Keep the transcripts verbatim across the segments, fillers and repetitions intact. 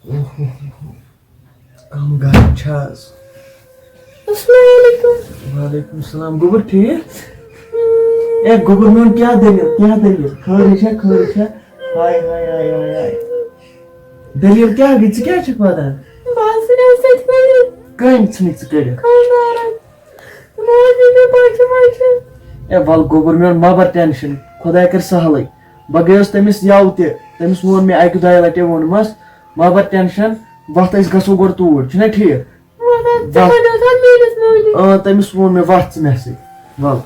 کم گرم چھا آز؟ السلام علیکم۔ وعلیکم السلام۔ گوٚبُر ٹھیٖک؟ اے گوٚبُر میون، کیٛاہ دٔلیٖل؟ کیٛاہ دٔلیٖل؟ خٲرٕے چھا؟ خٲرٕے چھا؟ ہاے، ہاے، ہاے، ہاے، ہاے۔ دٔلیٖل کیٛاہ گٔے؟ ژٕ کیٛازِ چھَکھ وَدان؟ بہٕ حظ ژھٕنیو سۭتۍ کٔرِتھ۔ کٔمۍ ژھٕنِکھ ژٕ کٔڑِتھ؟ خانٛدارَن۔ تِمو حظ دیُت مےٚ بۄچھِ وۄچھِ۔ اے وَلہٕ گوٚبُر میون، مہ بَر ٹٮ۪نشَن، خۄداے کَرِ سہلٕے۔ بہٕ گٔیوس تٔمِس یَوٕ تہِ، تٔمِس ووٚن مےٚ اَکہِ دۄیہِ لَٹہِ ووٚنمَس، مہ بَر ٹٮ۪نشَن، وَتھ أسۍ گژھو گۄڈٕ توٗرۍ، چھُنہ ٹھیٖک؟ مگر ژٕ وَتھ۔ وَنیو تَتھ میٛٲنِس مٲلِس۔ اۭں، تٔمِس ووٚن مےٚ، وَتھ ژٕ مےٚ سۭتۍ، وَلہٕ۔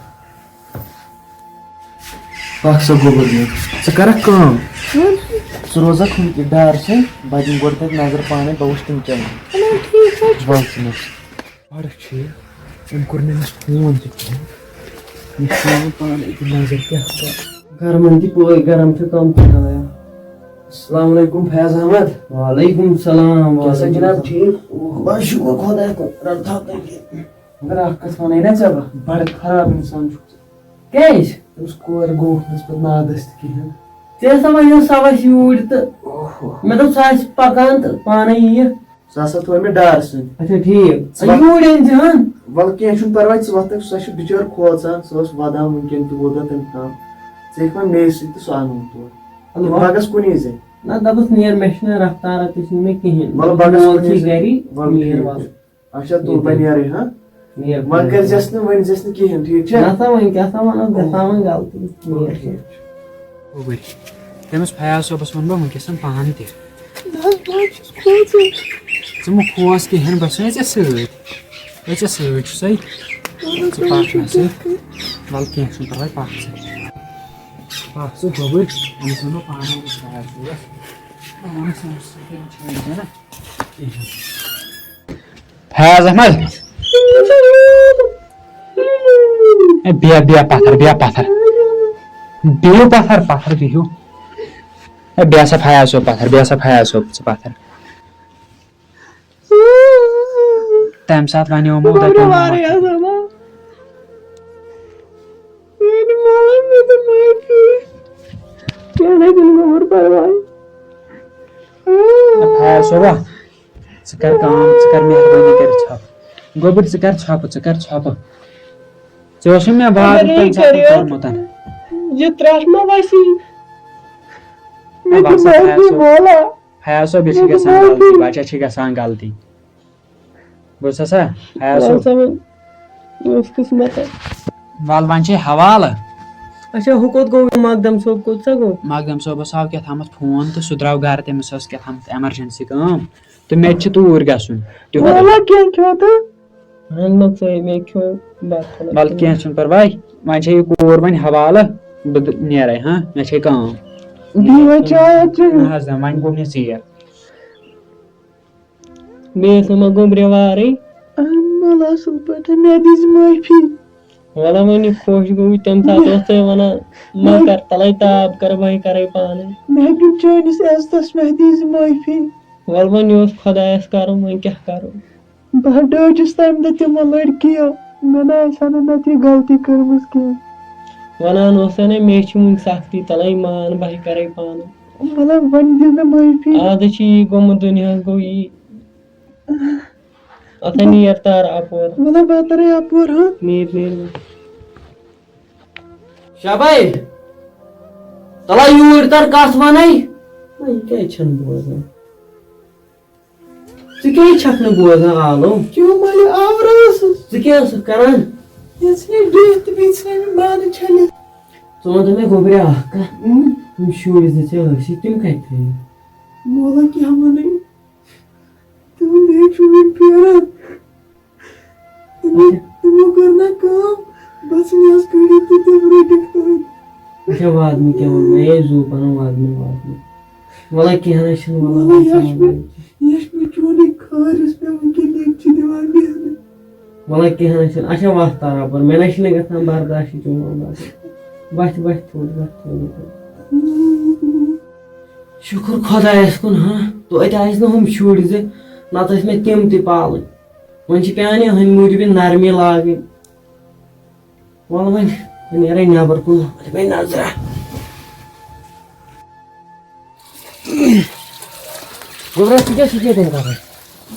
پَکھ سا گوٚبُر میون، ژٕ کَرَکھ کٲم، ژٕ روزَکھ ہُم تہِ ڈار سۭتۍ، بہٕ دِمہٕ گۄڈٕ تَتہِ نظر پانَے، بہٕ وٕچھٕ تِم کیٛاہ وَنَن۔ چلو ٹھیٖک حظ چھُ۔ وَلہٕ ژٕ مےٚ سۭتۍ۔ گۄڈٕ چھِ أمۍ کوٚر نہٕ أمِس فون تہِ کِہیٖنۍ۔ یہِ چھُ وَنان پانَے أتی نظر کیٛاہ کَرٕ۔ گرمَن تہِ پٲے، گرم چھُ کَم خۄدایا۔ السلام علیکم فیض احمد۔ وعلیکم السلام، کیٛاہ سا وعلیکم جناب السلام۔ ٹھیٖک؟ بس شُکر خۄدایَس کُن، رَٹہٕ تھاو تُہۍ کینٛہہ۔ مگر اَکھ کَتھ وَنَے نا ژےٚ بہٕ، بَڑٕ خراب اِنسان چھُکھ ژٕ۔ کیٛازِ؟ تٔمِس کورِ گوٚوُکھ نہٕ پَتہٕ نادَس تہِ کِہیٖنۍ۔ ژےٚ ہسا وَنیو سۄ وَسہِ یوٗرۍ تہٕ اوہو۔ مےٚ دوٚپ سۄ آسہِ پَکان تہٕ پانَے یِیہِ۔ سُہ ہسا تھوٚو مےٚ ڈار سۭتۍ۔ اچھا، ٹھیٖک۔ ژٕ وَ-، یوٗرۍ أنۍ زِہَن۔ وَلہٕ کینٛہہ چھُنہٕ پَرواے، ژٕ وۄتھ، سۄ چھِ بِچٲر کھوژان، سۄ ٲس وَدان وٕنکٮ۪ن تہِ ووت تٔمۍ تام۔ ژٕ ہیٚکھ وۄنۍ مے سۭتۍ تہٕ سُہ اَنُن تور۔ اَدٕ وۄنۍ۔ پَگَس کُنی زٔنۍ۔ نہ، دَپُس نیر، مےٚ چھِنہٕ رَفتارا تہِ چھِنہٕ مےٚ کِہیٖنۍ۔ وَلہٕ پَگَس مول کُنی چھُے زٔنۍ۔ گَری، وَلہٕ نیر ٹھیٖک وَلہٕ۔ چھُ۔ اچھا، تُل، بہٕ نیرَے، ہا؟ نیر وۄنۍ پَگَس۔ کٔرۍزٮ۪س نہٕ، ؤنۍزٮ۪س نہٕ کِہیٖنۍ، ٹھیٖک چھا؟ نہ سا، وۄنۍ کیٛاہ سا وَنو، گژھان وۄنۍ غلطی۔ نیر چھا۔ ٹھیٖک چھُ۔ گوٚبُر۔ تٔمِس فیاض صٲبَس وَنہٕ بہٕ وٕنکیٚس پانہٕ تہِ۔ نہ حظ، بہٕ حظ چھُس کھوژان۔ ژٕ مہٕ کھوژ کِہیٖنۍ، بہٕ چھُسَے ژےٚ سۭتۍ۔ بہٕ ژےٚ سۭتۍ چھُسَے۔ اَہَن حظ، ژٕ پَکھ مےٚ سۭتۍ۔ وَلہٕ کینٛہہ چھُنہٕ پَرواے، پَکھ ژٕ۔ پَکھ ژٕ گوٚبُر، أمِس وَنہٕ بہٕ پانَے، أمِس فیاض صٲبَس۔ بہٕ وَنَس أمِس سۭتۍ، أمِس چھُنہٕ یہِ زَنہٕ کِہیٖنۍ۔ فیاض احمد۔ اے، بیٚہہ، بیٚہہ پتھر، بیٚہہ پتھر۔ بِہِو پتھر، پتھر بِہِو۔ اے، بیٚہہ سا فیاض صٲب پتھر، بیٚہہ سا فیاض صٲب ژٕ پتھر۔ تَمہِ ساتہٕ وَنیومو، دَپیومو مَتھ۔ اے فیاض صٲبا، ژٕ کر کٲم، ژٕ کر مہربٲنی کٔرِتھ ژھۄپہٕ۔ گوٚبُر، ژٕ کر ژھۄپہٕ، ژٕ کر ژھۄپہٕ۔ ژےٚ اوسُے مےٚ وعدٕ اگر یہِ تَمہِ ساتہٕ کٔرِتھ کوٚرمُت۔ یہِ ترٛٹھ ما وَسی؟ مےٚ باسان چھُ فیاض صٲب، مولا۔ فیاض صٲب، یہِ چھِ مےٚ چھُ گژھان معٲفی۔ غلطی، بَچَس چھِ گژھان غلطی۔ بوٗزتھا سا، فیاض صٲب؟ وَلہٕ سا وۄنۍ، یہِ اوس قٕسمَت۔ وَلہٕ وۄنۍ چھے حوالہٕ۔ اچھا، ہُہ کوٚت گوٚو؟ مقدم صٲب کوٚت سا گوٚو؟ مقدم صٲبَس آو کیٛاہ تھامَتھ فون تہٕ سُہ درٛاو گَرٕ، تٔمِس ٲس کیٛاہ تھامَتھ emergency کٲم۔ تہٕ مےٚ تہِ چھُ توٗرۍ گژھُن۔ تیُتھ وَلہٕ کینٛہہ کھیوٚو تہٕ؟ اَہَن، مےٚ ژٔے، مےٚ کھیوٚو بَتہٕ۔ وَلہٕ کینٛہہ چھُنہٕ پَرواے، وۄنۍ چھےٚ یہِ کوٗر وۄنۍ حوالہٕ، بہٕ دِ-، نیرَے، ہاں، مےٚ چھےٚ کٲم۔ بیٚیہِ وۄنۍ چاے اَتھ چٮ۪مہٕ؟ نہ حظ نہ، وۄنۍ گوٚو مےٚ ژیر۔ بیٚیہِ ٲسٕم گوٚبرِ وارٕے۔ اَہَن، وَلہٕ اَصٕل پٲٹھۍ، مےٚ دِژ معٲفی۔ وَلہٕ وۄنۍ یہِ خۄش گوٚوُے، تَمہِ ساتہٕ اوس تۄہہِ وَنان، مہ کر، تَلَے تاب کر، بہٕ ہے کَرَے پانَے۔ مےٚ ہیوٚک نہٕ چٲنِس عزتَس، مےٚ دِژ معٲفی۔ وَلہٕ وۄنۍ یہِ اوس خۄدایَس کَرُن، وۄنۍ کیٛاہ کَرو؟ بہٕ ڈٲجِس تَمہِ دۄہ تِمو لٔڑکِیو، مےٚ نہ آسہِ ہا نہٕ نَتہٕ یہِ غلطی کٔرمٕژ کینٛہہ۔ وَنان اوسَے نہ، مے چھِ وٕنہِ سَختی، تَلَے مان، بہٕ ہے کَرَے پانَے۔ مطلب، وۄنۍ دِ مےٚ معٲفی۔ آز چھِ یی گوٚمُت، دُنیاہَس گوٚو یی۔ اَتھ ہے نیر تار اَپور۔ مطلب، بہٕ تَرَے اَپور، ہاں؟ نیر، نیر وۄنۍ۔ شاباے، تَلَے یوٗرۍ تَر، کَتھ وَنَے؟ نہ، یہِ کیٛازِ چھَنہٕ بوزان؟ ژٕ کیٛازِ چھَکھ نہٕ بوزان آلو؟ کیوں مےٚ آو رٲژ؟ ژٕ کیٛاہ ٲسٕکھ کران؟ یہِ ژھٕنہِ ڈُہِتھ تہٕ بیٚیہِ ژھٕنہِ مےٚ بانہٕ چھٔلِتھ۔ ژٕ وَن تہٕ مےٚ گوٚبریا اَکھ کَتھ۔ اۭں۔ یِم شُرۍ زٕ ژےٚ ٲسی، تِم کَتہِ تھٲیِکھ؟ مولا کیٛاہ وَنَے؟ تِمَن گٔے شُرۍ پھیران۔ تِمو، اچھا۔ تِمو کٔر نہ کٲم، بس مےٚ ٲس کٔڑِتھ تہٕ تِم رٔٹِکھ تٔتھۍ۔ اچھا، وادنہِ کیٛاہ ووٚن مےٚ؟ ہے، زُو پَنُن وادنہِ، وادنہِ۔ وَلہٕ کینٛہہ نہ چھُنہٕ، وَلہٕ وَلہٕ، یہِ چھُ مےٚ، یہِ چھُ مےٚ چونُے خٲر یُس مےٚ وٕنکٮ۪ن ییٚتہِ چھِ دِوان بیٚہنہٕ۔ وَلہٕ کینٛہہ نہ چھُنہٕ۔ اچھا، وَتھ تارا پَر، مےٚ نہ چھُنہٕ گژھان برداشٕے چون وَلہٕ۔ وَتھ، وَتھ تھوٚد، وَتھ تھوٚد۔ شُکُر خۄدایَس کُن، ہاں، توتہِ آسہِ نہٕ ہُم شُرۍ زٕ، نَتہٕ ٲسۍ مےٚ تِم تہِ پالٕنۍ۔ وۄنۍ چھِ پٮ۪وان یِہٕنٛدِ موٗجوٗب یہِ نرمی لاگٕنۍ۔ وَلہٕ وۄنۍ، وۄنۍ نیرَے نٮ۪بر کُن، وۄنۍ دِمَے نظرہ۔ گوٚبرا، ژٕ کیٛاہ چھُکھ ییٚتٮ۪ن کران؟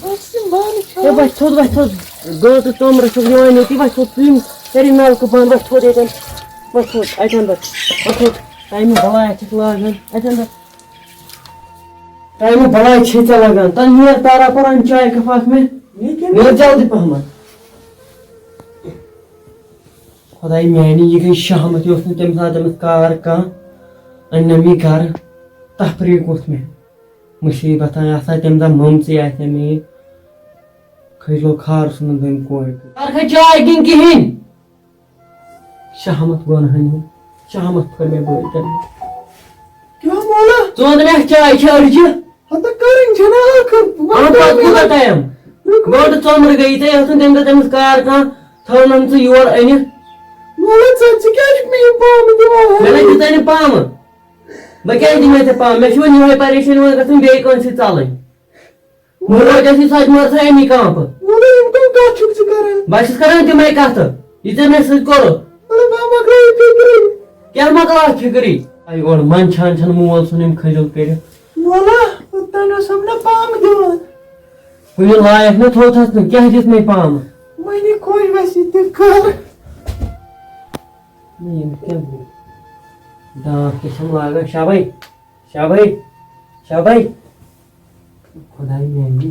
بس یِم بانہٕ چھَلان۔ ہے، وۄتھ تھوٚد، وۄتھ تھوٚد۔ گٲنٛتہٕ توٚمرٕ چھُکھ یِوان ییٚتی، وۄتھ تھوٚد، ژٕ یِم سٲری نلکہٕ بنٛد، وۄتھ تھوٚد ییٚتٮ۪ن۔ وۄتھ تھوٚد، اَتٮ۪ن وۄتھ۔ وۄتھ تھوٚد۔ ٹایمہٕ بلاے چھَکھ لاگان۔ اَتٮ۪ن وۄتھ۔ ٹایمہٕ بلاے چھے ژےٚ لگان۔ تَلہٕ نیر تارا پَران چاے کپ اکھ مےٚ۔ یہِ کیٛاہ؟ نیر جلدی پہمتھ۔ خۄداے میٛانہِ، یہِ گٔے شہمت، یہِ اوس نہٕ تَمہِ ساتہٕ أمِس کار کانٛہہ، أنۍ نہٕ مےٚ گرٕ، تفریٖق ووٚتھ مےٚ۔ مُصیٖبت آسہِ ہا تَمہِ دۄہ مٲمژٕے آسہِ ہا مےٚ یہِ، کھٔج لوٚگ خار ژھُنُن تٔمۍ کورِ۔ کر کھا چاے کِنہٕ کِہیٖنۍ؟ شہمت گوٚو نہٕ ہنہِ، شہمت پھٔر مےٚ بٲے تَمہِ دۄہ۔ کیٛاہ مولا؟ ژٕ وَن تہٕ مےٚ، چاے چھےٚ أڑجہِ؟ ہتا کَرٕنۍ چھَنا ٲخٕر؟ وۄنۍ اَہَن، کیٛاہ پَتہٕ کوٗتاہ مولا؟ ٹایم؟ رُکو۔ گٲنٛٹہٕ ژۄمرٕ گٔیی ژےٚ یَتھ، تَمہِ دۄہ تٔمِس کار کانٛہہ تھٲونَن ژٕ یور أنِتھ۔ مولا، ژٕ، ژٕ کیٛازِ چھُکھ مےٚ یہِ پامہٕ دِوان؟ مےٚ نَے دِژے نہٕ پامہٕ۔ بہٕ کیٛازِ دِمے ژےٚ پامہٕ؟ مےٚ چھِ وۄنۍ یِہوٚے پریشٲنی، وۄنۍ گژھن بیٚیہِ کٲنٛسہِ سۭتۍ ژَلٕنۍ۔ مولا، وۄنۍ گژھِ سۄ تہِ مٲر سا اَمی کامہِ۔ مولا، یِم کَم کَتھ چھُکھ ژٕ کران؟ بہٕ چھُس کران تِمے کَتھٕ، یہِ ژےٚ مےٚ سۭتۍ کوٚرُتھ۔ مولا، بہٕ مۄکلاوٕ فِکرٕے۔ کیٛاہ مۄکلاو فِکرٕے؟ آے اورٕ منٛدچھان چھَنہٕ مول سُنٛد أمۍ کھٔجُل کٔرِتھ۔ مولا، اوٚتام اوسُم نہ پامہٕ دِوان۔ کُنہِ لایق نہ تھوٚوتھَس نہٕ، کیٛاہ دِژ مےٚ پامہٕ؟ وۄنۍ یہِ خۄش گژھِ تہِ کر۔ نہ، ییٚمِس کیٛاہ گوٚو؟ دانٛد کیٛاہ چھَم لاگان؟ شابَے، شابَے، شابَے۔ خۄداے میٛانہِ۔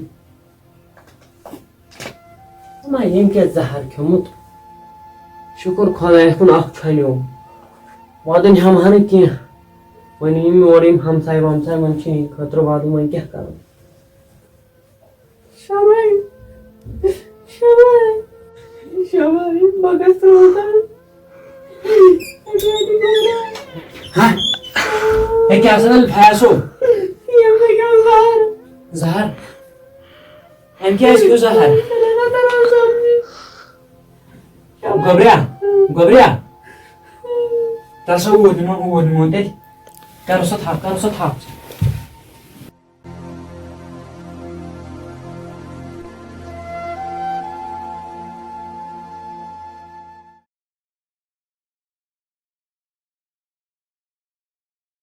نہ، ییٚمۍ کیٛاہ زہر کھیوٚمُت؟ شُکُر خۄدایَس کُن، اَکھ ژھۄنیو۔ وَدُن ہٮ۪مہٕ ہا نہٕ کینٛہہ۔ وۄنۍ یِم یورٕ یِم ہمساے ومساے، وۄنۍ چھِ یِہِنٛدِ خٲطرٕ وَدُن، وۄنۍ کیٛاہ کَرو؟ شاباش۔ شاباش۔ شاباش۔ بہٕ گژھٕ ترٛوٹَن۔ ہہ؟ ہے، کیٛاہ سا گوٚو فیصو؟ ییٚمۍ سۭتۍ گوٚو زہر۔ زہر؟ أمۍ کیٛازِ کھیوٚو زہر؟ گوٚبریا، گوٚبریا۔ تَل سا اوٗرۍ نِمون، اوٗرۍ نِمون تیٚلہِ۔ کَرو سا تھپھ، کَرو سا تھپھ۔